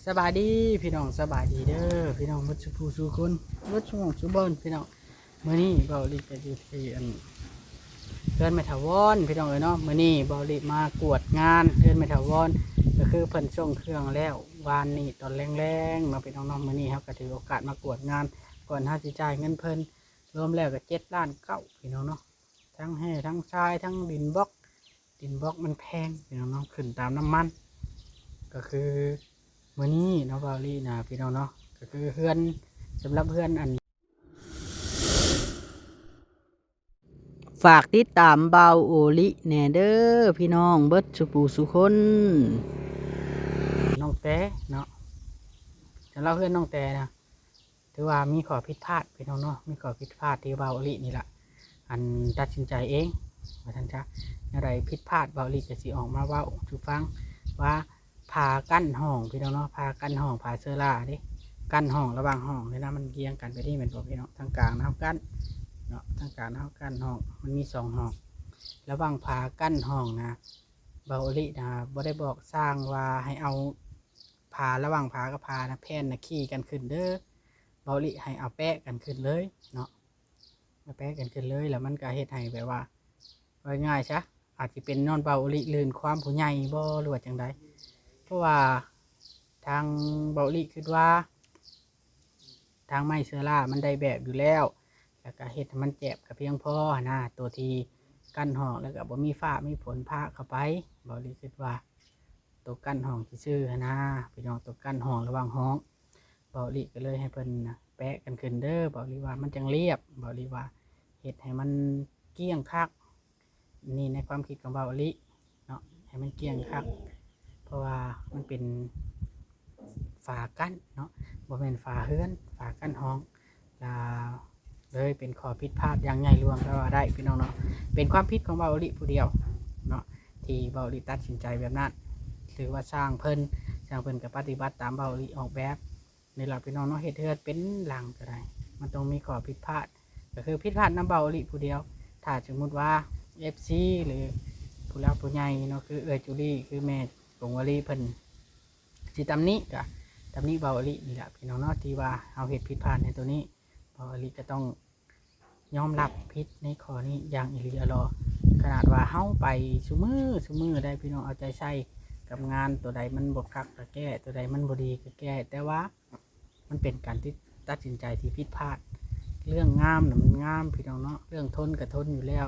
ສະບາຍດີພີ່ນ້ອງ ສະບາຍດີເດີພີ່ນ້ອງ ໝົດສູ່ຜູ້ສູ່ຄົນ ໝົດສູ່ໝ່ອງສູ່ບ່ອນພີ່ນ້ອງ. ມື້ນີ້ເບົາລິກະຢູ່ທີ່ອັນ ເຮືອນແມ່ຖາວອນພີ່ນ້ອງເອີຍເນາະ. ມື້ນີ້ເບົາລິມາກວດງານເຮືອນແມ່ຖາວອນ ກະຄືເພິ່ນສົ່ງເຄື່ອງແລ້ວວານນີ້ຕອນແລງໆເນາະພີ່ນ້ອງເນາະ. ມື້ນີ້ເຮົາກະຖືໂອກາດມາກວດງານ ກ່ອນເຮົາຊິຈ່າຍເງິນເພິ່ນ ລວມແລ້ວກະເຈັດລ້ານເກົ້າພີ່ນ້ອງເນາະ. ທັງແຮ່ທັງຊາຍທັງດິນບລັອກ ດິນບລັອກມັນແພງພີ່ນ້ອງເນາະ ຂຶ້ນຕາມນ້ຳມັນ. ກະຄືມື້ນີ້ເນາະ ເບົາລິນະພີ່ນ້ອງເນາະ ກະຄືເຮືອນ ສຳລັບເຮືອນອັນ ຝາກຕິດຕາມເບົາໂອລິແດ່ເດີພີ່ນ້ອງ ເບິດສູ່ຜູ້ສູ່ຄົນ. ນ້ອງແຕເນາະ ສຳລັບເຮືອນນ້ອງແຕນະ ຖືວ່າມີຂໍ້ຜິດພາດພີ່ນ້ອງເນາະ ມີຂໍ້ຜິດພາດທີ່ເບົາອີ່ຫຼີນີ້ລະ ອັນຕັດສິນໃຈເອງວ່າຊັ້ນຊະ. ແນວໃດຜິດພາດເບົາອີ່ຫຼີກະຊິອອກມາເວົ້າສູ່ຟັງວ່າ ຝາກັ້ນຫ້ອງພີ່ນ້ອງເນາະ ຝາກັ້ນຫ້ອງ ຝາເຊີລາເດ້ ກັ້ນຫ້ອງ ລະຫວ່າງຫ້ອງນີ້ນະ ມັນກຽງກັນແບບນີ້ແມ່ນບໍ່ພີ່ນ້ອງ? ທາງກາງນະ ເຮົາກັ້ນເນາະ ທາງກາງນະ ເຮົາກັ້ນຫ້ອງ ມັນມີສອງຫ້ອງ ລະຫວ່າງຝາກັ້ນຫ້ອງນະ ເບົາອີ່ຫຼີນະ ບໍ່ໄດ້ບອກຊ່າງວ່າໃຫ້ເອົາ ຝາລະຫວ່າງຝາກັບຝານະ ແຜ່ນນະຂີ່ກັນຂຶ້ນເດີ ເບົາອີ່ຫຼີໃຫ້ເອົາແປະກັນຂຶ້ນເລີຍເນາະ ເອົາແປະກັນຂຶ້ນເລີຍ. ລະມັນກະເຮັດໃຫ້ແບບວ່າ ເວົ້າງ່າຍຊະ ອາດຊິເປັນຍ້ອນເບົາອີ່ຫຼີລື່ນຄວາມຜູ້ໃຫຍ່ບໍ່ ຫຼືວ່າຈັ່ງໃດ? ເພາະວ່າທາງເບົາອີ່ຫຼີຄິດວ່າ ທາງໄມ້ເຊີລາມັນໄດ້ແບບຢູ່ແລ້ວ ລະກະເຮັດໃຫ້ມັນແຈບກະພຽງພໍຫັ້ນນະ ໂຕທີ່ກັ້ນຫ້ອງ ລະກະບໍ່ມີຟ້າມີຝົນພາເຂົ້າໄປ ເບົາອີ່ຫຼີຄິດວ່າ ໂຕກັ້ນຫ້ອງຊື່ໆຫັ້ນນະພີ່ນ້ອງ ໂຕກັ້ນຫ້ອງລະຫວ່າງຫ້ອງ ເບົາອີ່ຫຼີກະເລີຍໃຫ້ເພິ່ນນະແປະກັນຂຶ້ນເດີ ເບົາອີ່ຫຼີວ່າມັນຈັ່ງລຽບ ເບົາອີ່ຫຼີວ່າເຮັດໃຫ້ມັນກ້ຽງຄັກ. ນີ້ໃນຄວາມຄິດຂອງເບົາອີ່ຫຼີເນາະ ໃຫ້ມັນກ້ຽງຄັກ ເພາະວ່າມັນເປັນຝາກັ້ນເນາະ ບໍ່ແມ່ນຝາເຮືອນ ຝາກັ້ນຫ້ອງ ລະເລີຍເປັນຂໍ້ຜິດພາດຢ່າງໃຫຍ່ຫຼວງກະວ່າໄດ້ພີ່ນ້ອງເນາະ. ເປັນຄວາມຜິດຂອງເບົາອີ່ຫຼີຜູ້ດຽວເນາະ ທີ່ເບົາອີ່ຫຼີຕັດສິນໃຈແບບນັ້ນ ຖືວ່າຊ່າງເພິ່ນ ຊ່າງເພິ່ນກະປະຕິບັດຕາມເບົາອີ່ຫຼີອອກແບບນີ້ລະພີ່ນ້ອງເນາະ. ເຮັດເຮືອນເປັນຫຼັງກະໄດ້ ມັນຕ້ອງມີຂໍ້ຜິດພາດ ກະຄືຜິດພາດນຳເບົາອີ່ຫຼີຜູ້ດຽວ. ຖ້າສົມມຸດວ່າ ເອັຟຊີ ຫຼື ຜູ້ຫຼັກຜູ້ໃຫຍ່ເນາະ ຄືເອື້ອຍຈູລີ ຄືແມ່ກົງວາລີ ເພິ່ນຊິຕຳໜິກະ ຕຳໜິເບົາອີ່ຫຼີນີ້ລະພີ່ນ້ອງເນາະ ທີ່ວ່າເຮົາເຮັດຜິດພາດໃນໂຕນີ້ ເບົາອີ່ຫຼີກະຕ້ອງຍອມຮັບຜິດໃນຂໍ້ນີ້ຢ່າງອີ່ຫຼີອີ່ຫຼໍ. ຂະໜາດວ່າເຮົາໄປຊຸມື້ຊຸມື້ໄດ໋ພີ່ນ້ອງ ເອົາໃຈໃສ່ກັບງານ ໂຕໃດມັນບໍ່ຄັກກະແກ້ ໂຕໃດມັນບໍ່ດີກະແກ້ ແຕ່ວ່າ ມັນເປັນການທີ່ຕັດສິນໃຈທີ່ຜິດພາດ. ເລື່ອງງາມນະມັນງາມພີ່ນ້ອງເນາະ ເລື່ອງທົນກະທົນຢູ່ແລ້ວ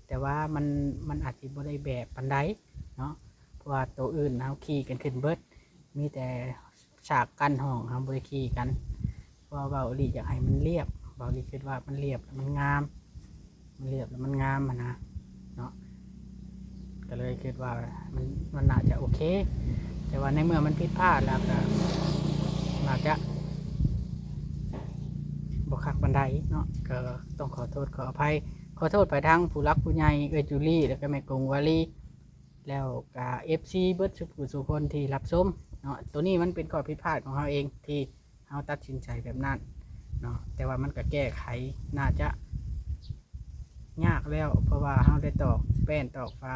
ແຕ່ວ່າມັນ ມັນອາດຊິບໍ່ໄດ້ແບບປານໃດເນາະ ເພາະວ່າໂຕອື່ນເຮົາຂີ່ກັນຂຶ້ນເບິດ ມີແຕ່ສາກກັ້ນຫ້ອງເຮົາບໍ່ໄດ້ຂີ່ກັນ. ເພາະວ່າເບົາອີ່ຫຼີຢາກໃຫ້ມັນລຽບ ເບົາອີ່ຫຼີຄິດວ່າມັນລຽບລະມັນງາມ ມັນລຽບລະມັນງາມຫັ້ນນະເນາະ ກະເລີຍຄິດວ່າມັນ ມັນໜ້າຈະໂອເຄ ແຕ່ວ່າໃນເມື່ອມັນຜິດພາດແລ້ວກະໜ້າຈະບໍ່ຄັກປານໃດເນາະ ກະຕ້ອງຂໍໂທດຂໍອະໄພ ຂໍໂທດໄປທາງຜູ້ຫຼັກຜູ້ໃຫຍ່ ເອື້ອຍຈູລີ ແລ້ວກະແມ່ກົງວາລີ ແລ້ວກະເອັຟຊີເບິດສູ່ຜູ້ສູ່ຄົນທີ່ຮັບຊົມເນາະ. ໂຕນີ້ມັນເປັນຂໍ້ຜິດພາດຂອງເຮົາເອງທີ່ ເຮົາຕັດສິນໃຈແບບນັ້ນເນາະ ແຕ່ວ່າມັນກະແກ້ໄຂໜ້າຈະຍາກແລ້ວ ເພາະວ່າເຮົາໄດ້ຕອກແປ້ນຕອກຝາ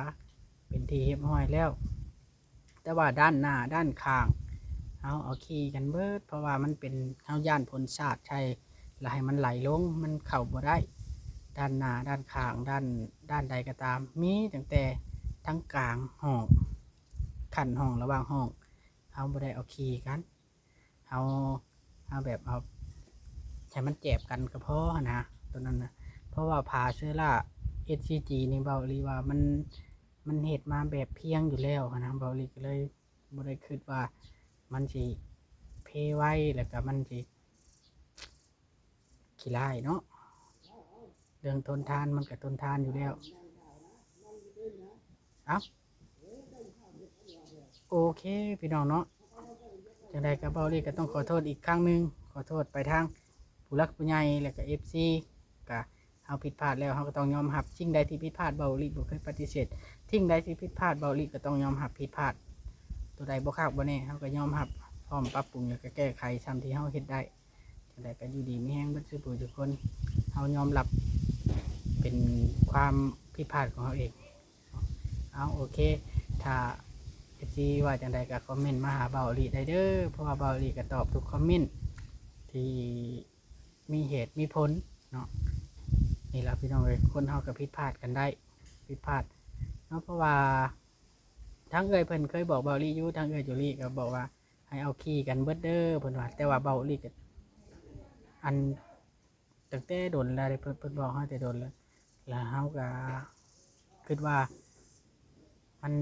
ເປັນທີ່ຮຽບຮ້ອຍແລ້ວ ແຕ່ວ່າດ້ານໜ້າດ້ານຂ້າງເຮົາເອົາຂີ່ກັນເບິດ ເພາະວ່າມັນເປັນ ເຮົາຢ້ານຝົນສາດໃສ່ລະໃຫ້ມັນໄຫຼລົງ ມັນເຂົ້າບໍ່ໄດ້ ດ້ານໜ້າດ້ານຂ້າງ ດ້ານ ດ້ານໃດກະຕາມ ມີຕັ້ງແຕ່ທັງກາງຫ້ອງ ຂັ້ນຫ້ອງ ລະຫວ່າງຫ້ອງ ເຮົາບໍ່ໄດ້ເອົາຂີ່ກັນ ເຮົາ ເຮົາແບບເອົາໃຫ້ມັນແຈບກັນກະພໍຫັ້ນນະ ໂຕນັ້ນນະ. ເພາະວ່າຝາເຊີລາ ເອັສຊີຈີ ນີ້ເວົ້າອີ່ຫຼີວ່າມັນ ມັນເຮັດມາແບບພຽງຢູ່ແລ້ວຫັ້ນນະ ເວົ້າອີ່ຫຼີກະເລີຍບໍ່ໄດ້ຄິດວ່າມັນຊິເພໄວ ແລ້ວກະມັນຊິຂີ້ລ້າຍເນາະ ເລື່ອງທົນທານມັນກະທົນທານຢູ່ແລ້ວ. ເອົ້າ ໂອເຄພີ່ນ້ອງເນາະ ຈັ່ງໃດກະເບົາອີ່ຫຼີກະຕ້ອງຂໍໂທດອີກຄັ້ງໜຶ່ງ ຂໍໂທດໄປທາງຜູ້ຫຼັກຜູ້ໃຫຍ່ ແລ້ວກະເອັຟຊີ ກະເຮົາຜິດພາດແລ້ວ ເຮົາກະຕ້ອງຍອມຮັບ ສິ່ງໃດທີ່ຜິດພາດ ເບົາອີ່ຫຼີບໍ່ເຄີຍປະຕິເສດ ສິ່ງໃດທີ່ຜິດພາດ ເບົາອີ່ຫຼີກະຕ້ອງຍອມຮັບຜິດພາດ ໂຕໃດບໍ່ຄັກບໍ່ແນ່ ເຮົາກະຍອມຮັບ ພ້ອມປັບປຸງ ແລ້ວກະແກ້ໄຂຊ່ຳທີ່ເຮົາເຮັດໄດ້. ຈັ່ງໃດກະຢູ່ດີມີແຮງເບິດສູ່ຜູ້ສູ່ຄົນ ເຮົາຍອມຮັບເປັນຄວາມຜິດພາດຂອງເຮົາເອງ. ເອົາ ໂອເຄ ຖ້າ ເອັຟຊີ ວ່າຈັ່ງໃດກໍຄອມເມັນມາຫາເບົາອີ່ຫຼີໄດ້ເດີ ເພາະວ່າເບົາອີ່ຫຼີກໍຕອບທຸກຄອມເມັນທີ່ມີເຫດມີຜົນເນາະ. ນີ້ລະພີ່ນ້ອງເອີຍ ຄົນເຮົາກໍຜິດພາດກັນໄດ້ ຜິດພາດເນາະ ເພາະວ່າທາງເອື້ອຍເພິ່ນເຄີຍບອກເບົາອີ່ຫຼີຢູ່ ທາງເອື້ອຍຈູລີກໍບອກວ່າ ໃຫ້ເອົາຂີ່ກັນເບິດເດີ ເພິ່ນວ່າ ແຕ່ວ່າເບົາອີ່ຫຼີກໍ ອັນ ຕັ້ງແຕ່ດົນແລ້ວເດ້ ເພິ່ນ ເພິ່ນບອກເຮົາແຕ່ດົນແລ້ວ ແລ້ວເຮົາກໍຄິດວ່າມັນ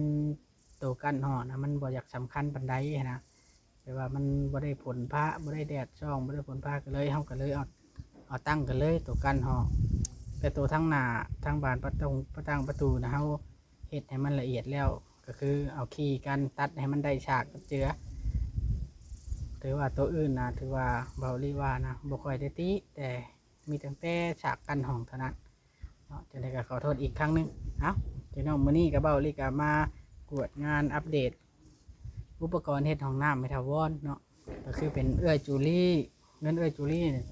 ໂຕກ້ານຫໍ້ນະ ມັນບໍ່ຢາກສຳຄັນປານໃດຫັ້ນນະ ແບບວ່າມັນບໍ່ໄດ້ຝົນຟ້າ ບໍ່ໄດ້ແດດສ່ອງ ບໍ່ໄດ້ຝົນຟ້າ ກໍເລີຍ ເຮົາກໍເລີຍເອົາ ເອົາຕັ້ງກັນເລີຍ ໂຕກ້ານຫໍ້ ແຕ່ໂຕທາງໜ້າ ທາງບານປະຕົງ ປະຕ່າງປະຕູນະ ເຮົາ ເຮັດໃຫ້ມັນລະອຽດແລ້ວ ກໍຄືເອົາຄີກັນຕັດໃຫ້ມັນໄດ້ສາກກັບເຈືອ. ຖືວ່າໂຕອື່ນນະ ຖືວ່າເບົາອີ່ຫຼີວ່ານະ ບໍ່ຄ່ອຍໄດ້ຕິ ແຕ່ມີຕັ້ງແຕ່ສາກກັ້ນຫ້ອງເທົ່ານັ້ນເນາະ. ຈັ່ງໃດກໍຂໍໂທດອີກຄັ້ງໜຶ່ງ. ເອົ້າ ພີ່ນ້ອງ ມື້ນີ້ກໍເບົາອີ່ຫຼີກໍມາກວດງານອັບເດດ ອຸປະກອນເຮັດຫ້ອງນ້ຳໃຫ້ຖາວອນເນາະ ກໍຄືເປັນເອື້ອຍຈູລີ ເງິນເອື້ອຍຈູລີນີ້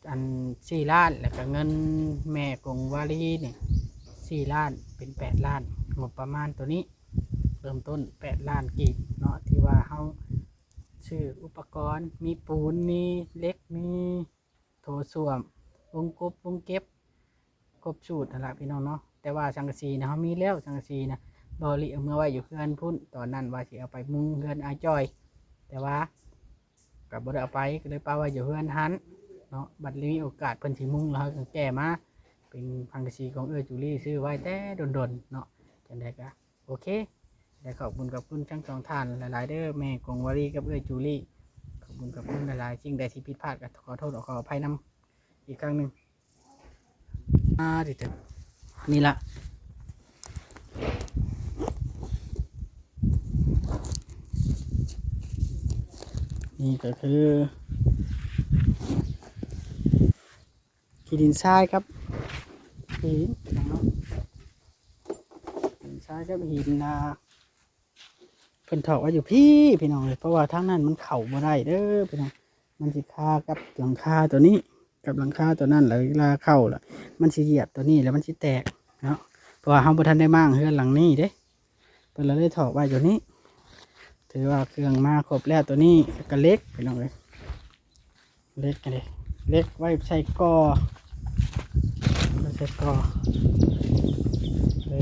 ອັນ ສີ່ລ້ານ ແລ້ວກໍເງິນແມ່ກົງວາລີນີ້ ສີ່ລ້ານ ເປັນແປດລ້ານ ງົບປະມານໂຕນີ້ ເລີ່ມຕົ້ນແປດລ້ານກີບເນາະ ທີ່ວ່າເຮົາຊື້ອຸປະກອນ ມີປູນ ມີເຫຼັກ ມີ ໂຖສ້ວມ ວົງກົບ ວົງເກັບ ຄົບສູດຫັ້ນລະພີ່ນ້ອງເນາະ. ແຕ່ວ່າສັງກະສີນະ ເຮົາມີແລ້ວ ສັງກະສີນະ ເບົາອີ່ຫຼີເອົາເມືອໄວ້ຢູ່ເຮືອນພຸ້ນ ຕອນນັ້ນວ່າຊິເອົາໄປມຸງເຮືອນອ້າຍຈ້ອຍ ແຕ່ວ່າກໍບໍ່ໄດ້ເອົາໄປ ກໍເລີຍປະໄວ້ຢູ່ເຮືອນຫັ້ນເນາະ. ບັດມີໂອກາດເພິ່ນຊິມຸງ ແລ້ວເຮົາຈຶ່ງແກ່ມາ ເປັນສັງກະສີຂອງເອື້ອຍຈູລີ ຊື້ໄວ້ແຕ່ດົນໆເນາະ. ຈັ່ງໃດກໍ ໂອເຄ ໄດ້ຂອບຄຸນຂອບຄຸນທັງສອງທ່ານຫຼາຍໆເດີ ແມ່ກົງວາລີກັບເອື້ອຍຈູລີ ຂອບຄຸນຂອບຄຸນຫຼາຍໆ. ສິ່ງໃດທີ່ຜິດພາດກໍຂໍໂທດຂໍອະໄພນຳອີກຄັ້ງໜຶ່ງ. ອ່າ ທີ່ຈະ ນີ້ລະ ນີ້ກໍຄື ຂີ້ດິນຊາຍກັບຫີນ ພີ່ນ້ອງເນາະ ຫີນຊາຍກັບຫີນນາ ເພິ່ນຖອກໄວ້ຢູ່ພີ້ພີ່ນ້ອງເອີຍ ເພາະວ່າທາງນັ້ນມັນເຂົ້າບໍ່ໄດ້ເດີພີ່ນ້ອງ ມັນຊິຄາກັບຫຼັງຄາໂຕນີ້ ກັບຫຼັງຄາໂຕນັ້ນ ແລ້ວເວລາເຂົ້າລະ ມັນຊິຢຽບໂຕນີ້ ແລ້ວມັນຊິແຕກເນາະ ເພາະວ່າເຮົາບໍ່ທັນໄດ້ມ້າງເຮືອນຫຼັງນີ້ເດ້. ເພິ່ນລະເລີຍຖອກໄວ້ໂຕນີ້ ຖືວ່າເຄື່ອງມາຄົບແລ້ວໂຕນີ້ ແລ້ວກະເຫຼັກພີ່ນ້ອງເອີຍ ເຫຼັກອັນນີ້ ເຫຼັກໄວ້ໃສ່ກໍ່ ໄວ້ໃສ່ກໍ່ ເອີ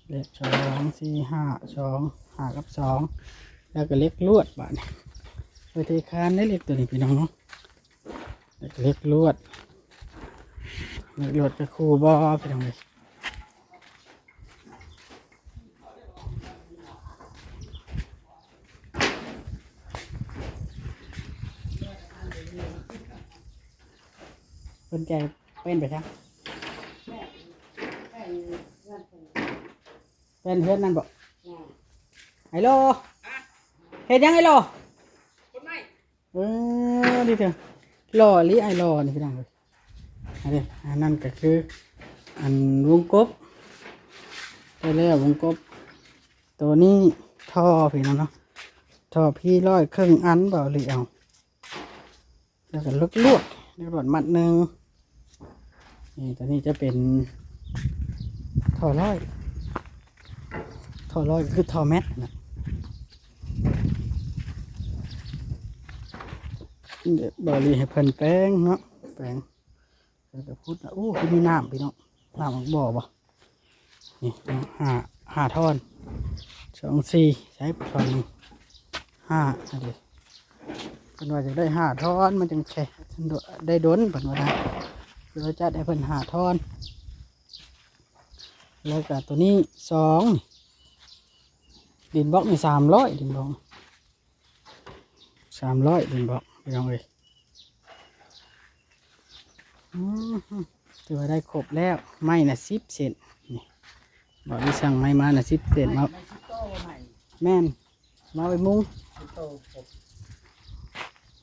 ເຫຼັກ ສອງ ສີ່ ຫ້າ ສອງ ຫ້າກັບສອງ ແລ້ວກະເຫຼັກລວດບາດນີ້ ໄວ້ເທຄານໄດ້ເຫຼັກໂຕນີ້ພີ່ນ້ອງເນາະ ເຫຼັກລວດ ເຫຼັກລວດກະຄູ່ບໍ່ພີ່ນ້ອງເອີຍ ເພິ່ນແກ່ເປັນໄປຊະ ແມ່ນເຮືອນເພິ່ນ ແມ່ນເຮືອນນັ້ນບໍ່? ແມ່ນ ໄອໂລ ເຮັດຫຍັງໄອໂລ? ເອີ ດີເທີ ຫຼໍ່ອີ່ຫຼີອ້າຍຫຼໍ່ນີ້ພີ່ນ້ອງເອີຍ ອັນນີ້ ອັນນັ້ນກໍຄື ອັນວົງກົບ ໄດ້ແລ້ວວົງກົບ ໂຕນີ້ທໍ່ພີ່ນ້ອງເນາະ ທໍ່ພີ້ຮ້ອຍເຄິ່ງອັນ ເບົາອີ່ຫຼີເອົາ ແລ້ວກໍເຫຼັກລວດ ເຫຼັກລວດມັດໜຶ່ງ ນີ້ ໂຕນີ້ຈະເປັນທໍ່ຮ້ອຍ ທໍ່ຮ້ອຍກໍຄືທໍ່ແມັດນະ ເບົາອີ່ຫຼີໃຫ້ເພິ່ນແປງເນາະ ແປງ ເພິ່ນກໍຂຸດນະ ໂອ້ ຄືມີນ້ຳພີ່ນ້ອງ ນ້ຳອອກບໍ່ບໍ່? ນີ້ເນາະ ຫ້າ ຫ້າທ່ອນ ສອງ ສີ່ ໃຊ້ທ່ອນໜຶ່ງ ຫ້າ ອັນນີ້ ເພິ່ນວ່າຢາກໄດ້ຫ້າທ່ອນ ມັນຈັ່ງແຊະ ໄດ້ດົນ ເພິ່ນວ່ານະ ເລີຍຈັດໃຫ້ເພິ່ນຫ້າທ່ອນ ແລ້ວກະໂຕນີ້ສອງ ດິນບລັອກນີ້ສາມຮ້ອຍ ດິນບລັອກ ສາມຮ້ອຍ ເຫັນບໍ່ພີ່ນ້ອງເອີຍ? ອືມ ຖືວ່າໄດ້ຄົບແລ້ວ ໄມ້ນະສິບເສັ້ນ ນີ້ ບໍ່ໄດ້ສັ່ງໄມ້ມານະສິບເສັ້ນເນາະ ແມ່ນ ມາໄວ້ມຸງ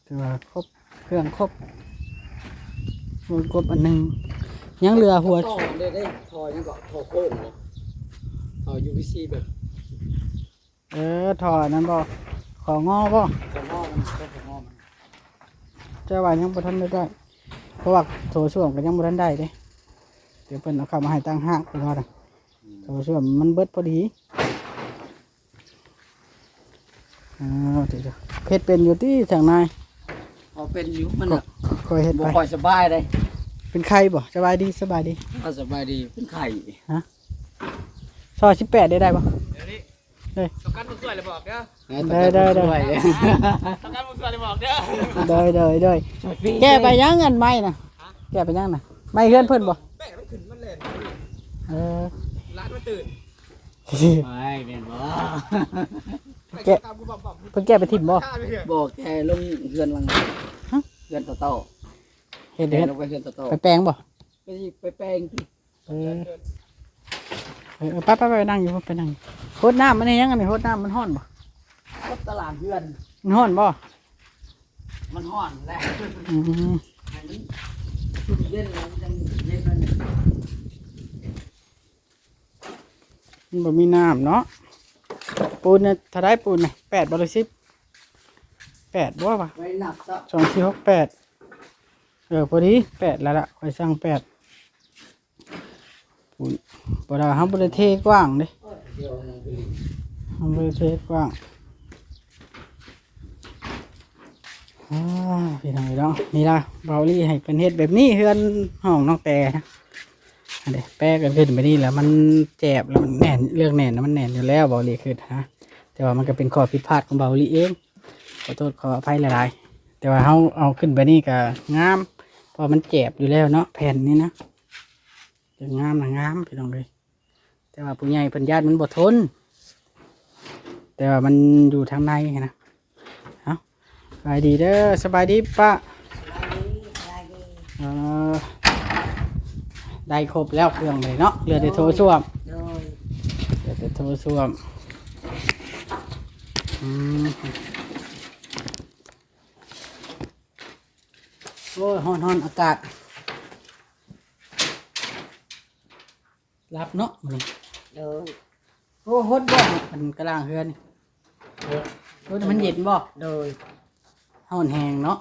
ຖືວ່າຄົບ ເຄື່ອງຄົບ ມຸງຄົບອັນໜຶ່ງ ຍັງເຫຼືອຫົວ ທໍ່ເດ້ ທໍ່ຫຍັງເກາະ ທໍ່ໂຄ້ງເບາະ ທໍ່ຢູພີຊີແບບ ເອີ ທໍ່ອັນນັ້ນບໍ່? ຂງບໍ່? ຂງມັນ ຂງມັນ ເຈົ້າວ່າຍັງບໍ່ທັນໄດ້ໄດ້ ເພາະວ່າໂຖສ້ວມກໍຍັງບໍ່ທັນໄດ້ເດ້ ດຽວເພິ່ນເອົາເຂົ້າມາໃຫ້ຕ່າງຫາກ ເພິ່ນວ່ານະ ອືມ ໂຖສ້ວມມັນເບິດພໍດີ. ອ້າວ ເຮັດເປັນຢູ່ຕິຊ່າງນາຍ? ພໍເປັນຢູ່ ມັນ ຂ້ອຍເຮັດໄປ ບໍ່ຄ່ອຍສະບາຍເດ້. ເປັນໄຂ້ບໍ່? ສະບາຍດີ ສະບາຍດີ. ເອີ ສະບາຍດີ ເປັນໄຂ້. ຮະ? ຊອຍສິບແປດ ໄດ້ ໄດ້ບໍ່? ເອີ ປະກັນຜູ້ຊ່ວຍລະບອກເດີ. ໄດ້ ໄດ້ ໄດ້ ປະກັນຜູ້ຊ່ວຍລະບອກເດີ. ໄດ້ ໄດ້ ໄດ້. ແກ້ໄປຍັງອັນໄມ້ນະ? ແກ້ໄປຍັງນະ? ໄມ້ເຮືອນເພິ່ນບໍ່? ແປ້ງມັນຂຶ້ນມັນແລ່ນ. ເອີ ຫຼານມັນຕື່ນ. ໄປແມ່ນບໍ່? ແກະ ເພິ່ນແກະໄປຖິ້ມບໍ່? ບໍ່ ແກະລົງເຮືອນຫຼັງ ຮະ? ເຮືອນຕໍ່ໆ ເຮັດ ແກະ ເຮັດ ລົງໄປເຮືອນຕໍ່ໆ ໄປແປງບໍ່? ໄປ ໄປແປງຕິ. ເອີ ເອີ ໄປ ໄປ ໄປນັ່ງຢູ່ ໄປນັ່ງ. ຫົດນ້ຳມັນເຮັດຫຍັງອັນນີ້? ຫົດນ້ຳມັນຮ້ອນບໍ່? ຫົດຕະຫຼາງເຮືອນ. ມັນຮ້ອນບໍ່? ມັນຮ້ອນແຫຼະ. ອືມ ໃຫ້ມັນຊຸ່ມເຢັນແລ້ວມັນຈັ່ງເຮັດມັນ. ມັນບໍ່ມີນ້ຳເນາະ. ປູນນະເທົ່າໃດ? ປູນນະ ແປດບໍ່ ຫຼື ສິບ? ແປດບໍ່ວະ? ໄວ້ນັບຊະ ສອງ ສີ່ ຫົກ ແປດ. ເອີ ພໍດີ ແປດແລ້ວລະ ຂ້ອຍສັ່ງແປດ. ປູນ ບໍ່ໄດ້ ເຮົາບໍ່ໄດ້ເທກວ້າງເດ້ ເຮົາບໍ່ໄດ້ເທກວ້າງ. ອ້າ ພີ່ນ້ອງເອີຍເນາະ ນີ້ລະ ເບົາລີໃຫ້ເພິ່ນເຮັດແບບນີ້ ເຮືອນຫ້ອງນ້ອງແຕນະ. ອັນເດ ແປກັນຂຶ້ນໄປນີ້ແລ້ວ ມັນແຈບ ແລ້ວມັນແໜ້ນ ເລື່ອງແໜ້ນນະ ມັນແໜ້ນຢູ່ແລ້ວ ເບົາລີຄິດນະ. ແຕ່ວ່າມັນກໍເປັນຂໍ້ຜິດພາດຂອງເບົາລີເອງ ຂໍໂທດຂໍອະໄພຫຼາຍໆ. ແຕ່ວ່າເຮົາເອົາຂຶ້ນໄປນີ້ກໍງາມ ເພາະມັນແຈບຢູ່ແລ້ວເນາະ ແຜ່ນນີ້ນະ. ຈະງາມນະງາມ ພີ່ນ້ອງເອີຍ. ແຕ່ວ່າຜູ້ໃຫຍ່ເພິ່ນຢ້ານມັນບໍ່ທົນ ແຕ່ວ່າມັນຢູ່ທາງໃນຫັ້ນນະ. ເອົ້າ ສະບາຍດີເດີ ສະບາຍດີປ້າ. ສະບາຍດີ ສະບາຍດີ. ເອີ ໄດ້ຄົບແລ້ວເຄື່ອງເລີຍເນາະ ເຫຼືອແຕ່ໂຖສ້ວມ. ໂດຍ ເຫຼືອແຕ່ໂຖສ້ວມ. ອືມ ໂອ້ຍ ຮ້ອນໆ ອາກາດ. ຫຼັບເນາະມື້ນີ້. ໂດຍ. ໂອ້ ຫົດບໍ່ ອັນກະລາງເຮືອນນີ້? ຫົດ ຫົດໃຫ້ມັນເຢັນບໍ່? ໂດຍ. ຮ້ອນແຮງເນາະ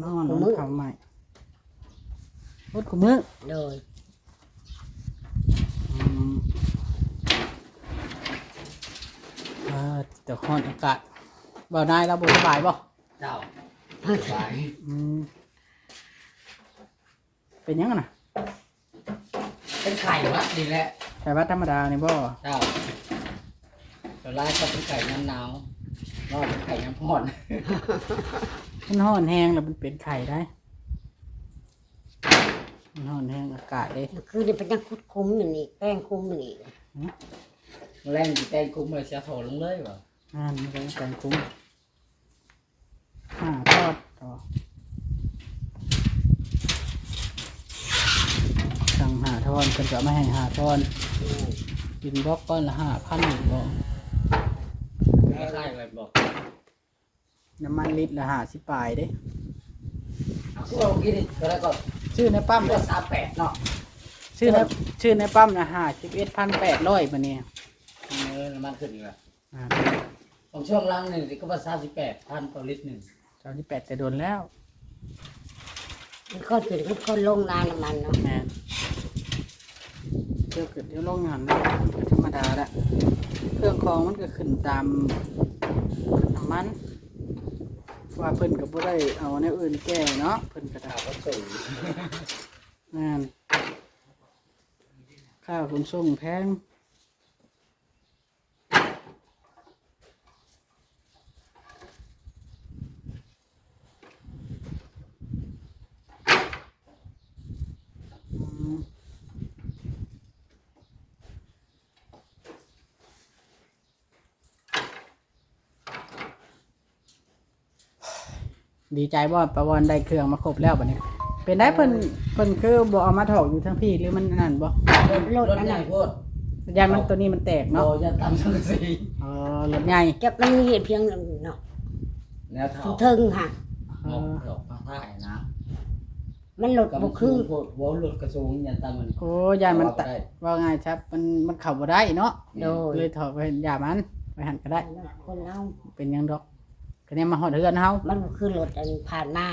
ຮ້ອນ ຮ້ອນເຜົາໄໝ້ ຫົດຄູ່ມື້. ໂດຍ. ອືມ ເອີ ແຕ່ຮ້ອນອາກາດ. ບ່າວນາຍລາວບໍ່ສະບາຍບໍ່? ເຈົ້າ ສະບາຍ. ອືມ ເປັນຫຍັງຫັ້ນນະ? ເປັນໄຂ້ຫວັດນີ້ແຫຼະ. ໄຂ້ຫວັດທຳມະດານີ້ບໍ່? ເຈົ້າ. ສ່ວນຫຼາຍກໍເປັນໄຂ້ຍາມໜາວ ນອນເປັນໄຂ້ຍາມຮ້ອນ. ມັນຮ້ອນແຮງແລ້ວມັນເປັນໄຂ້ໄດ໋ ມັນຮ້ອນແຮງອາກາດເດ້. ມື້ຄືນນີ້ເພິ່ນຍັງຂຸດຂຸມຢູ່ນີ້ ແປງຂຸມຢູ່ນີ້. ຫື? ມື້ແລງຊິແປງຂຸມແລ້ວຊິເອົາທໍ່ລົງເລີຍຫວາ? ແມ່ນ ມື້ແລງແປງຂຸມ. ຫ້າທ່ອນຕໍ່ ສັ່ງຫ້າທ່ອນ ເພິ່ນກໍເອົາມາໃຫ້ຫ້າທ່ອນ. ອືມ ບິນບລັອກກ້ອນລະຫ້າພັນອີກບໍ່? ຄ້າຍໆກັນບໍ່? ນ້ຳມັນລິດລະຫ້າສິບປາຍເດ້. ເອົາ ຊື້ເອົາກິນນີ້ກໍໄດ້ກໍ ຊື້ໃນປ້ຳ ສາມແປດເນາະ ຊື້ໃນ ຊື້ໃນປ້ຳນະ ຫ້າສິບເອັດພັນແປດຮ້ອຍ ບາດນີ້. ເອີ ນ້ຳມັນຂຶ້ນອີກລະ. ອ່າ ຂອງຊ່ວງຫຼັງນີ້ກໍວ່າສາມສິບແປດພັນຕໍ່ລິດໜຶ່ງ. ສາມສິບແປດແຕ່ດົນແລ້ວ ມັນຄ່ອຍຂຶ້ນ ມັນຄ່ອຍລົງນາ ນ້ຳມັນເນາະ. ແມ່ນ ເທື່ອຂຶ້ນເທື່ອລົງຫັ້ນນະ ທຳມະດາລະ ເຄື່ອງຂອງມັນກໍຂຶ້ນຕາມນ້ຳມັນ ເພາະວ່າເພິ່ນກໍບໍ່ໄດ້ເອົາແນວອື່ນແກ່ເນາະ ເພິ່ນກໍໄດ້ ຄ່າຂົນສົ່ງ. ແມ່ນ ຄ່າຂົນສົ່ງແພງ. ດີໃຈບໍ່ ປາວອນ ໄດ້ເຄື່ອງມາຄົບແລ້ວບາດນີ້? ເປັນໄດ ເອີ ເພິ່ນ ເພິ່ນຄືບໍ່ເອົາມາຖອກຢູ່ທາງພີ້ ຫຼືມັນອັນນັ້ນບໍ່? ລົດ ລົດອັນນັ້ນ ໃຫຍ່ໂພດ ຢ້ານມັນ ໂຕນີ້ມັນແຕກເນາະ. ບໍ່ ຢ້ານຕຳສັງກະສີ. ອໍ ລົດໃຫຍ່ ຈັກມັນມີເຫດພຽງເນາະ ແນວຖອກ ເທິງຫັ້ນ. ອໍ ຖອກພາທ້າຍນະ ມັນລົດບໍ່ຄື ໂພດ ເວົ້າລົດກະສູງ ຢ້ານຕຳມັນ. ໂອ້ ຢ້ານມັນ ເວົ້າບໍ່ໄດ້ ເວົ້າງ່າຍຊະ ມັນ ມັນເຂົ້າບໍ່ໄດ້ເນາະ. ໂດຍ ເລີຍຖອກໄປຢາມັນ ໄປຫັ້ນກໍໄດ້ ຄົນເຮົາ ເປັນຫຍັງດອກ. ກະແນມມາຮອດເຮືອນເຮົາ ມັນບໍ່ຄືລົດອັນຜ່ານມາ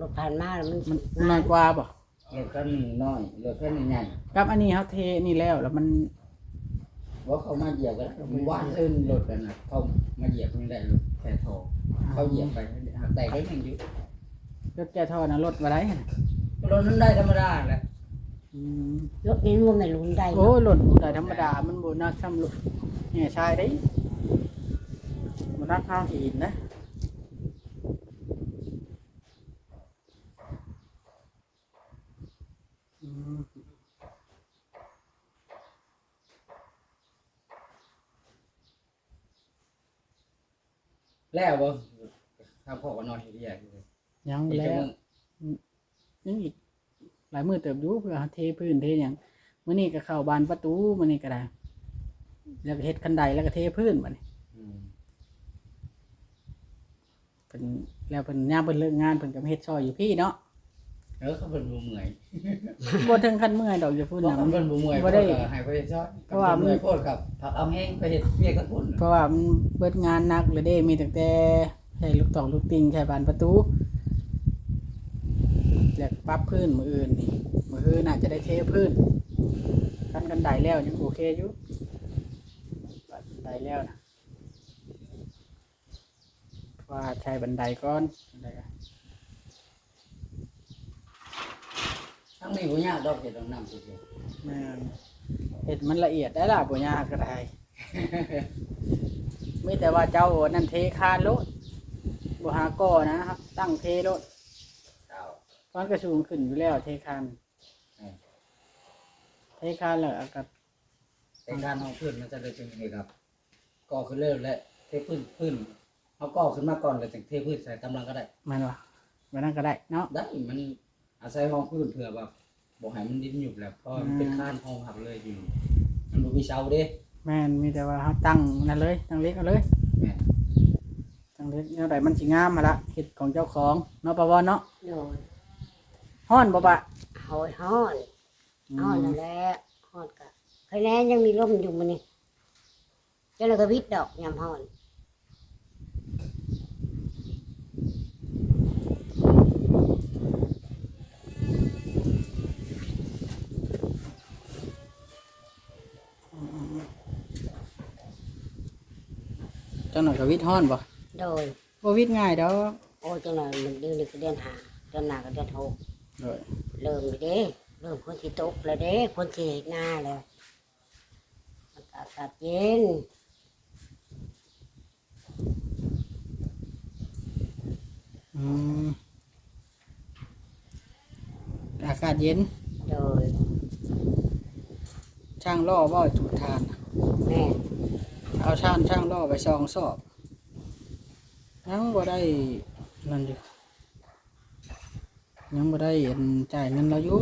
ລົດຜ່ານມາແລ້ວມັນ ມັນ ມັນນ້ອຍກວ່າບໍ່? ລົດຄັນໜຶ່ງນ້ອຍ ລົດຄັນໜຶ່ງໃຫຍ່ ກັບອັນນີ້ເຮົາເທນີ້ແລ້ວ ແລ້ວມັນ ບໍ່ ເຂົາມາຢຽບກັນ ວານຊືນລົດອັນນັ້ນ ເຂົາມາຢຽບນີ້ແຫຼະ ລົດແກ່ທໍ່ ເຂົາຢຽບໄປ ຫາກແຕກໄດ້ໜຶ່ງຢູ່ ລົດແກ່ທໍ່ນະ ລົດບໍ່ໄດ້ຫັ້ນ ລົດມັນໄດ້ທຳມະດາແຫຼະ ອືມ ລົດນີ້ມັນບໍ່ແມ່ນລຸ້ນໄດ້ ໂອ້ ເນາະ ລົດໄດ້ທຳມະດາ ມັນບໍ່ໜັກສ່ຳລົດແຫ່ຊາຍເດ້ ບໍ່ໜັກເທົ່າຫີນນະ. ອືມ ແລ້ວບໍ່? ທາງພໍ່ກໍນອນເຮັດວຽກຢູ່ ຍັງບໍ່ແລ້ວ ອີກຈັກມື້? ອືມ ຍັງອີກຫຼາຍມື້ເຕີບຢູ່ ເພື່ອເທພື້ນເທຫຍັງ ມື້ນີ້ກໍເຂົ້າບານປະຕູ ມື້ນີ້ກໍໄດ້ ແລ້ວກໍເຮັດຄັນໄດ ແລ້ວກໍເທພື້ນບາດນີ້ ອືມ. ເພິ່ນ ແລ້ວເພິ່ນ ຍາມເພິ່ນເລີກງານ ເພິ່ນກໍມາເຮັດຊ່ອຍຢູ່ພີ້ເນາະ ເອີ ຄັນເພິ່ນບໍ່ເມື່ອຍ ບໍ່ເຖິງຂັ້ນເມື່ອຍດອກຢູ່ພຸ້ນນະ ເພິ່ນບໍ່ເມື່ອຍ ບໍ່ໄດ້ ເພິ່ນກໍໃຫ້ໄປເຮັດຊ່ອຍ ເພາະວ່າມັນເມື່ອຍໂພດກໍພັກເອົາແຮງໄປເຮັດວຽກກັນພຸ້ນ ເພາະວ່າມັນເບິດງານໜັກແລ້ວເດ້ ມີຕັ້ງແຕ່ໃສ່ລູກຕອກລູກຕິ່ງ ໃສ່ບານປະຕູ ແລ້ວປັບພື້ນມື້ອື່ນນີ້ ມື້ຮືນໜ້າຈະໄດ້ເທພື້ນ ຄັນ ຄັນໄດແລ້ວຍັງໂອເຄຢູ່ ໄດແລ້ວນະ. ວ່າໃຊ້ບັນໄດກ່ອນ ທາງນີ້ບໍ່ຍາກດອກ ເຮັດຫ້ອງນ້ຳຊື່ໆ ແມ່ນ ເຮັດມັນລະອຽດໄດ້ລະ ບໍ່ຍາກກໍໄດ້ ມີແຕ່ວ່າເຈົ້າອັນນັ້ນເທຄານໂລດ ບໍ່ຫາກໍ່ນະ ຕັ້ງເທໂລດ ເຈົ້າ ມັນກໍສູງຂຶ້ນຢູ່ແລ້ວ ເທຄານ ເອີ ເທຄານແລ້ວກໍ ເທຄານຮອງພື້ນ ມັນຈະໄດ້ເປັນເອກະ ກໍ່ຂຶ້ນເລີຍ ແລະ ເທພື້ນ ພື້ນ ເຮົາກໍ່ຂຶ້ນມາກ່ອນ ແລ້ວຈຶ່ງເທພື້ນໃສ່ຕາມຫຼັງກໍໄດ້ ແມ່ນບໍ່? ແບບນັ້ນກໍໄດ້ເນາະ ໄດ້ ມັນອາໄສຮອງພື້ນ ເພື່ອວ່າບໍ່ໃຫ້ມັນດິນຍຸບແຫຼະ ເພາະວ່າມັນເປັນ ອືມ ຄານຮອງຮັບເລີຍຢູ່ ມັນບໍ່ມີເສົາເດ້ ແມ່ນ ມີແຕ່ວ່າເຮົາຕັ້ງນັ້ນເລີຍ ຕັ້ງເຫຼັກເອົາເລີຍ ແມ່ນ ຕັ້ງເຫຼັກ ແນວໃດມັນຊິງາມຫັ້ນລະ ເຮັດຂອງເຈົ້າຂອງເນາະ ປ້າວອນເນາະ ໂດຍ ຮ້ອນບໍ່ປ້າ? ໂອ້ຍ ຮ້ອນ ອືມ ຮ້ອນຫັ້ນແຫຼະ ຮ້ອນກະ ໃຄແນ່ຍັງມີລົມຢູ່ມື້ນີ້ ຈັ່ງໃດກໍວິດດອກຍາມຮ້ອນ ອືມ ຈັ່ງໃດກໍວິດຮ້ອນບໍ່? ໂດຍ ບໍ່ວິດງ່າຍດອກ ໂອ້ຍ ຈັ່ງໃດມັນເດືອນນີ້ກໍເດືອນຫ້າ ເດືອນໜ້າກໍເດືອນຫົກ ໂດຍ ເລີ່ມແລ້ວເດ້ ເລີ່ມຝົນຊິຕົກແລ້ວເດ້ ຝົນຊິເຮັດນາແລ້ວ ມັນກໍອາກາດເຢັນ ອືມ ອາກາດເຢັນ ໂດຍ ຊ່າງລໍ້ບໍ່? ຈູດຖ່ານ ແມ່ນ ເອົາຖ່ານຊ່າງລໍ້ໄປສອງສອບ ຍັງບໍ່ໄດ້ນັ້ນຢູ່ ຍັງບໍ່ໄດ້ອັນ ຈ່າຍເງິນລາວຢູ່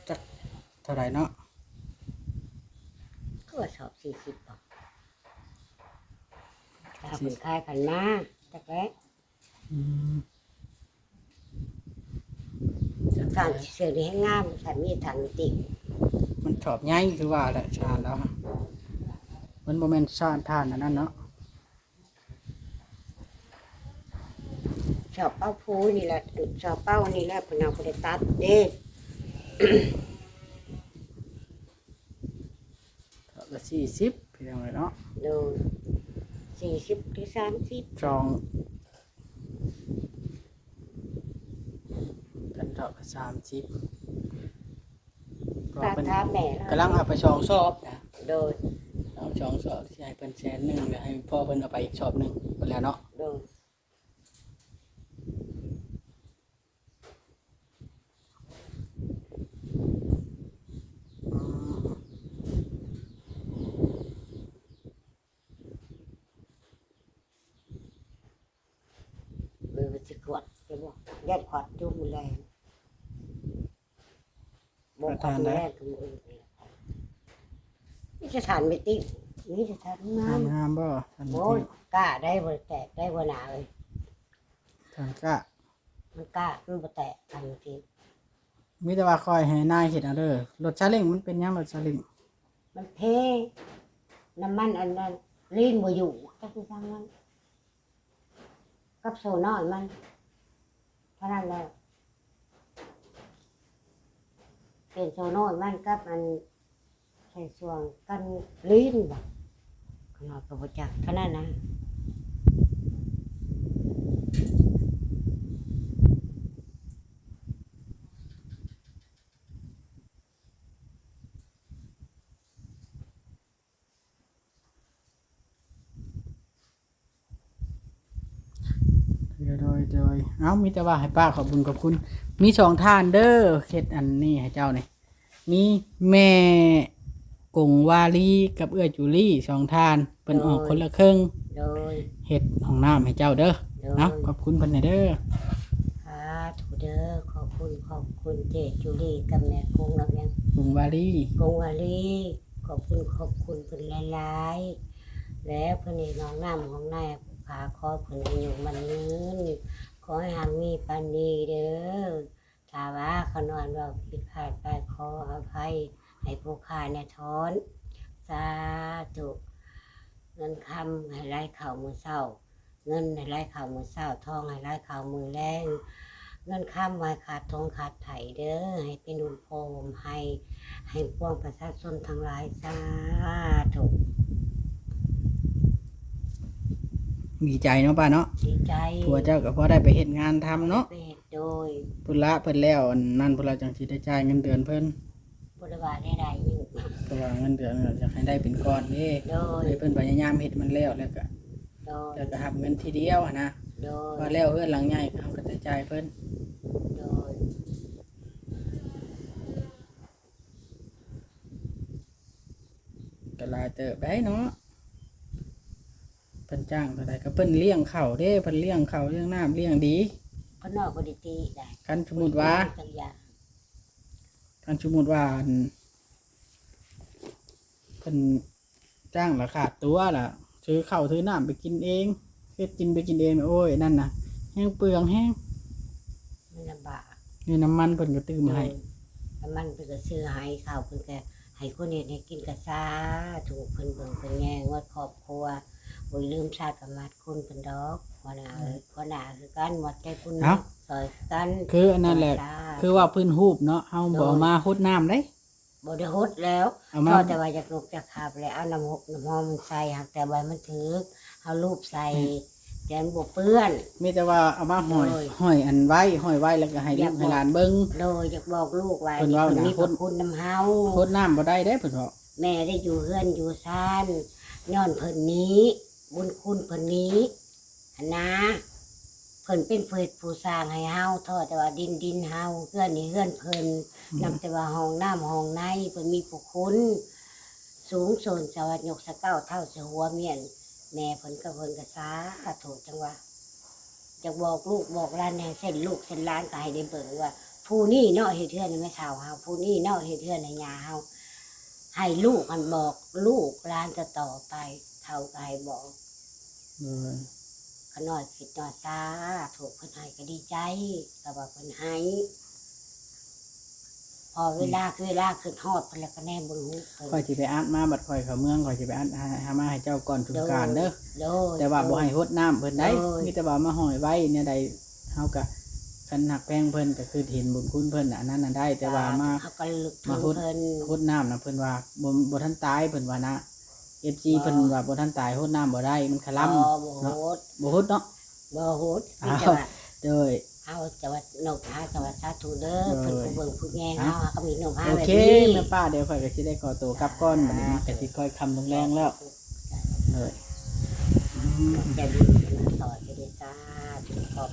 ຈັກເທົ່າໃດເນາະ ຄືວ່າສອບສີ່ສິບບໍ ຖ້າເພິ່ນຂາຍກັນມາ ຈັກແຫຼະ ອືມ ການເຊື່ອນີ້ແຮງງາມ ຖ້າມີຖ່ານມີຕິ ມັນສອບໃຫຍ່ຄືວ່າແຫຼະ ຖ່ານລາວ ມັນບໍ່ແມ່ນຖ່ານ ຖ່ານອັນນັ້ນເນາະ ຊອບເປົ້າພູນີ້ແຫຼະ ຊອບເປົ້ານີ້ແຫຼະ ເພິ່ນເອົາບໍ່ໄດ້ຕັດເດ້ ເທົ່າລະສີ່ສິບ ພີ່ນ້ອງເອີຍເນາະ ໂດຍ ສີ່ສິບຫຼືສາມສິບ ສອງ ກັນເທົ່າລະສາມສິບ ເພາະວ່າເພິ່ນ ຖາມແມ່ລາວ ກຳລັງເອົາໄປສອງສອບນະ ໂດຍ ເອົາສອງສອບ ຊິໃຫ້ເພິ່ນແສນໜຶ່ງ ແລ້ວໃຫ້ພໍ່ເພິ່ນເອົາໄປອີກສອບໜຶ່ງ ເພິ່ນແລ້ວເນາະ ໂດຍ ເອີ ຊິຂວດ ຈະບໍ່ ຢ້ານຂວດຈຸ້ມແລງ ບໍ່ ປະທານໃດ ແລງຄືມື້ອື່ນນີ້ ມີແຕ່ຖ່ານມີຕິ ມີແຕ່ຖ່ານງາມ ຖ່ານງາມບໍ່? ຖ່ານມີຕິ ໂອ້ຍ ກ້າໄດ້ ບໍ່ແຕກໄດ້ ຫົວໜ້າເອີຍ ຖ່ານກ້າ ມັນກ້າ ມັນບໍ່ແຕກ ຖ່ານມີຕິ ມີແຕ່ວ່າຂ້ອຍໃຫ້ນາຍເຮັດເອົາເດີ ລົດຊາເລັ້ງມັນເປັນຫຍັງ ລົດຊາເລັ້ງ ມັນເພ ນ້ຳມັນອັນນັ້ນລີນບໍ່ຢູ່ ຈັກຊິຊ່າງມັນ ກັບໂຊນ້ອຍມັນ ເທົ່ານັ້ນແຫຼະ ປັນໂຊນ້ອຍມັນກັບອັນ ໃສ່ຊ່ວງກັນລີນບໍ? ຂ້ານ້ອຍກໍບໍ່ຈັກເທົ່ານັ້ນນະ. ໂດຍ ໂດຍ ໂດຍ ເອົ້າ ມີແຕ່ວ່າໃຫ້ປ້າຂອບບຸນຂອບຄຸນ ມີສອງທ່ານເດີ ເຮັດອັນນີ້ໃຫ້ເຈົ້ານີ້ ມີແມ່ກົງວາລີກັບເອື້ອຍຈູລີ ສອງທ່ານ ເພິ່ນອອກ ໂດຍ ຄົນລະເຄິ່ງ ໂດຍ ເຮັດຫ້ອງນ້ຳໃຫ້ເຈົ້າເດີ. ໂດຍ ເອົາ ຂອບຄຸນເພິ່ນແດ່ເດີ. ສາທຸເດີ ຂອບຄຸນ ຂອບຄຸນເຈ້ຈູລີກັບແມ່ກົງລະວຽງ ກົງວາລີ ກົງວາລີ ຂອບຄຸນ ຂອບຄຸນເພິ່ນຫຼາຍໆ ແລະ ເພິ່ນເຮັດຫ້ອງນ້ຳຫ້ອງໃນ ຜູ້ຂ້າຂໍເພິ່ນອາຍຸໝັ້ນຍືນ ຂໍໃຫ້ຮັ່ງມີປານດີເດີ. ຖ້າວ່າຂ້ານ້ອຍເວົ້າຜິດພາດໄປ ຂໍອະໄພໃຫ້ຜູ້ຂ້າແນ່ທອນ. ສາທຸ ເງິນຄຳໃຫ້ໄຫຼເຂົ້າມື້ເຊົ້າ ເງິນໃຫ້ໄຫຼເຂົ້າມື້ເຊົ້າ ທອງໃຫ້ໄຫຼເຂົ້າມື້ແລງ ເງິນຄຳບໍ່ໃຫ້ຂາດຖົງຂາດໄຖເດີ ໃຫ້ເປັນຮົ່ມໂພຮົ່ມໄຮ ໃຫ້ປວງປະຊາຊົນທັງຫຼາຍ. ສາທຸ. ດີໃຈເນາະປ້າເນາະ ດີໃຈ ຜົວເຈົ້າກໍພໍໄດ້ໄປເຮັດງານທຳເນາະ ໄປເຮັດ ໂດຍ ພຸ້ນລະ ເພິ່ນແລ້ວອັນນັ້ນ ພຸ້ນລະ ຈັ່ງຊິໄດ້ຈ່າຍເງິນເດືອນເພິ່ນ. ບໍ່ໄດ້ວ່າແນວໃດອີກ ເພາະວ່າເງິນເດືອນກໍຢາກໃຫ້ໄດ້ເປັນກ້ອນເດ້ ໂດຍ ໃຫ້ເພິ່ນພະຍາຍາມເຮັດມັນແລ້ວ ແລ້ວກໍ ໂດຍ ແລ້ວກໍຮັບເງິນທີດຽວຫັ້ນນະ ໂດຍ ວ່າແລ້ວເຮືອນຫຼັງໃຫຍ່ເຮົາກໍຈະຈ່າຍເພິ່ນ ໂດຍ ກໍຫຼາຍເຕີບໄດ໋ເນາະ ເພິ່ນຈ້າງເທົ່າໃດກໍເພິ່ນລ້ຽງເຂົ້າເດ້ ເພິ່ນລ້ຽງເຂົ້າລ້ຽງນ້ຳລ້ຽງດີ ຂ້ານ້ອຍບໍ່ໄດ້ຕິໄດ໋ ຄັນສົມມຸດວ່າ ຄັນສົມມຸດວ່າ ອັນ ເພິ່ນຈ້າງລະຂາດຕົວລະ ຖືເຂົ້າຖືນ້ຳໄປກິນເອງ ເຮັດກິນໄປກິນເອງ ໂອ້ຍ ນັ້ນນະ ແຮງເປືອງແຮງ ມັນລຳບາກ ນີ້ນ້ຳມັນເພິ່ນກໍຕື່ມໃຫ້ ໂດຍ ນ້ຳມັນເພິ່ນກໍຊື້ໃຫ້ ເຂົ້າເພິ່ນກໍໃຫ້ຄົນເຮັດໃຫ້ກິນ ກໍສາທຸ ເພິ່ນເບິ່ງເພິ່ນແຍງໝົດຄອບຄົວ ບໍ່ລືມຊາດກະໝັດຄຸນເພິ່ນດອກ ຫົວໜ້າ ອືມ ຫົວໜ້າຄືກັນ ໝົດໃຈບຸນ ເອົ້າ ຊ່ອຍຄືກັນ ຄືອັນນັ້ນແຫຼະ ສາທຸ ຄືວ່າພື້ນຮູບເນາະ ເຮົາບໍ່ ໂດຍ ເອົາມາຫົດນ້ຳເດ້ ບໍ່ໄດ້ຫົດແລ້ວ ເອົາມາ ພໍແຕ່ວ່າຢາກລົບຢາກຂັບແລ້ວ ເອົານ້ຳຫົກນ້ຳຫອມໃສ່ ຫາກແຕ່ວ່າມັນຖືກ ເຮົາລູບໃສ່ ອືມ ແຕ່ມັນບໍ່ເປື້ອນ ມີແຕ່ວ່າເອົາມາຫ້ອຍ ໂດຍ ຫ້ອຍອັນໄວ້ ຫ້ອຍໄວ້ ແລ້ວກໍໃຫ້ລູກໃຫ້ຫຼານເບິ່ງ ໂດຍ ຢາກບອກລູກວ່າ ເພິ່ນເວົ້ານະ ມີບຸນຄຸນນຳເຮົາ ຫົດນ້ຳບໍ່ໄດ້ເດ້ ເພິ່ນເວົ້າ ແມ່ໄດ້ຢູ່ເຮືອນຢູ່ຊານ ຍ້ອນເພິ່ນນີ້ ບຸນຄຸນເພິ່ນນີ້ ຫັ້ນນາ ເພິ່ນເປັນຜູ້ເຮັດຜູ້ສ້າງໃຫ້ເຮົາ ທໍ່ແຕ່ວ່າດິນ ດິນເຮົາ ເຮືອນນີ້ເຮືອນເພິ່ນ ອືມ ນັບແຕ່ວ່າຫ້ອງນ້ຳຫ້ອງໃນ ເພິ່ນມີພະຄຸນສູງໂສ່ນ ສະຫວັດຍົກສະເກົ້າເທົ່າສະຫົວ ມຽນແມ່ເພິ່ນກັບເພິ່ນກໍສາທຸ ຈັ່ງວ່າ ຢາກບອກລູກບອກຫຼານ ໃຫ້ເຊັ່ນລູກເຊັ່ນຫຼານກໍໃຫ້ໄດ້ເບິ່ງວ່າ ຜູ້ນີ້ເນາະເຮັດເຮືອນໃຫ້ແມ່ເຖົ້າເຮົາ ຜູ້ນີ້ເນາະເຮັດເຮືອນໃຫ້ຍ່າເຮົາ ໃຫ້ລູກຫັ້ນບອກລູກຫຼານຕໍ່ໆໄປ ເຖົ້າກໍໃຫ້ບອກ ໂດຍ ຂ້ານ້ອຍຄິດວ່າສາທຸ ເພິ່ນໃຫ້ກໍດີໃຈ ກໍວ່າເພິ່ນໃຫ້ ພໍເວລາ ອືມ ຄືເວລາຄິດຮອດເພິ່ນແລ້ວກໍແນມເບິ່ງຮູບເພິ່ນ ຂ້ອຍຊິໄປອັດມາ ບັດຂ້ອຍເຂົ້າເມືອງ ຂ້ອຍຊິໄປອັດ ຫາ ຫາມາໃຫ້ເຈົ້າກ່ອນສົງການເດີ ໂດຍ ໂດຍ ແຕ່ວ່າບໍ່ໃຫ້ຫົດນ້ຳເພິ່ນໄດ໋ ໂດຍ ມີແຕ່ວ່າມາຫ້ອຍໄວ້ແນວໃດ ເຮົາກໍ ຄັນຮັກແພງເພິ່ນກໍຄືເຫັນບຸນຄຸນເພິ່ນ ອັນນັ້ນນະໄດ້ ແຕ່ວ່າມາ ເຮົາກໍລະນຶກເຖິງເພິ່ນ ມາຫົດ ຫົດນ້ຳນະ ເພິ່ນວ່າບໍ່ ບໍ່ທັນຕາຍ ເພິ່ນວ່ານະ ເອັຟຊີ ເພິ່ນວ່າບໍ່ທັນຕາຍ ຫົດນ້ຳບໍ່ໄດ້ ມັນຄະລຳ ບໍ່ ບໍ່ຫົດ ເນາະ ບໍ່ຫົດເນາະ ບໍ່ຫົດ ອ້າວ ມີແຕ່ວ່າ ໂດຍ ເຮົາຈະວ່ານົບຫາ ຈະວ່າສາທຸເດີ ໂດຍ ເພິ່ນຜູ້ເບິ່ງຜູ້ແຍງເຮົາ ເຮົາກໍມີນົບຫາ ໂອເຄ ແບບນີ້ ແມ່ປ້າ ດຽວຂ້ອຍກໍຊິໄດ້ຂໍຕົວກັບກ່ອນ ບັດນີ້ມັນກໍຊິຄ່ອຍຄ່ຳລົງແລງແລ້ວ ໂດຍ ຂອບໃຈບຸນທີ່ມາຊ່ອຍ ກໍໄດ້ສາທຸ ຂອບ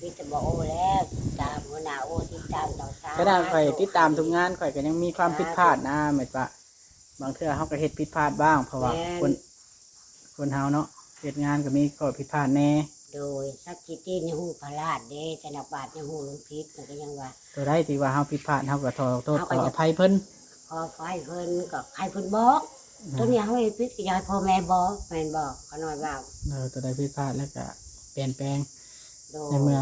ມີແຕ່ບໍ່ໂອ້ແລ້ວ ຕິດຕາມຫົວໜ້າໂອ້ ຕິດຕາມເຈົ້າສາວ ຂະໜາດຂ້ອຍຕິດຕາມທຸກງານ ຂ້ອຍກໍຍັງມີຄວາມຜິດພາດນະ ແມ່ນປະ ບາງເທື່ອເຮົາກໍເຮັດຜິດພາດບ້າງ ເພາະວ່າ ແມ່ນ ຄົນ ຄົນເຮົາເນາະ ເຮັດງານກໍມີຂໍ້ຜິດພາດແດ່ ໂດຍ ສັກກິຕິໃນຫູພະລາດເດ້ ແຕ່ນັກບາດໃນຫູລຸງຜິດ ມັນກໍຍັງວ່າ ຕົວໃດທີ່ວ່າເຮົາຜິດພາດ ເຮົາກໍຂໍໂທດ ເຮົາກໍ ຂໍອະໄພເພິ່ນ ຂໍອະໄພເພິ່ນ ກໍໃຫ້ເພິ່ນບອກ ອືມ ຕົວນີ້ເຮົາເຮັດຜິດກໍຢາກໃຫ້ພໍ່ແມ່ບອກ ແມ່ນບໍ່ ຂ້ານ້ອຍເວົ້າ ເອີ ຕົວໃດຜິດພາດແລ້ວກໍປ່ຽນແປງ ໂດຍ ໃນເມື່ອ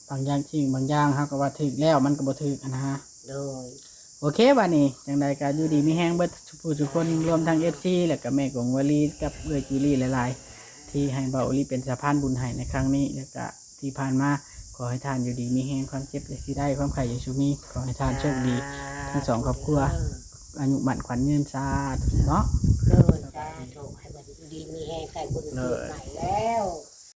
ບາງຢ່າງສິ່ງບາງຢ່າງເຮົາກໍວ່າຖືກແລ້ວ ມັນກໍບໍ່ຖືກຫັ້ນນະ ໂດຍ ໂອເຄ ບາດນີ້ຈັ່ງໃດກໍຢູ່ດີມີແຮງເບິດທຸກຜູ້ທຸກຄົນ ລວມທັງເອັຟຊີ ແລ້ວກໍແມ່ກົງວາລີກັບເອື້ອຍຈູລີຫຼາຍໆ ທີ່ໃຫ້ເບົາອີ່ຫຼີເປັນສະພານບຸນໃຫ້ໃນຄັ້ງນີ້ ແລ້ວກໍທີ່ຜ່ານມາ ຂໍໃຫ້ທ່ານຢູ່ດີມີແຮງ ຄວາມເຈັບຢ່າຊິໄດ້ ຄວາມໄຂ້ຢ່າສູ່ມີ ຂໍໃຫ້ທ່ານໂຊກດີທັງສອງຄອບຄົວ ອາຍຸໝັ້ນຂວັນຍືນ ສາທຸເນາະ. ໂດຍ ສາທຸ ໃຫ້ເພິ່ນຢູ່ດີມີແຮງ ໃກ້ບຸນປີໃໝ່ແລ້ວ.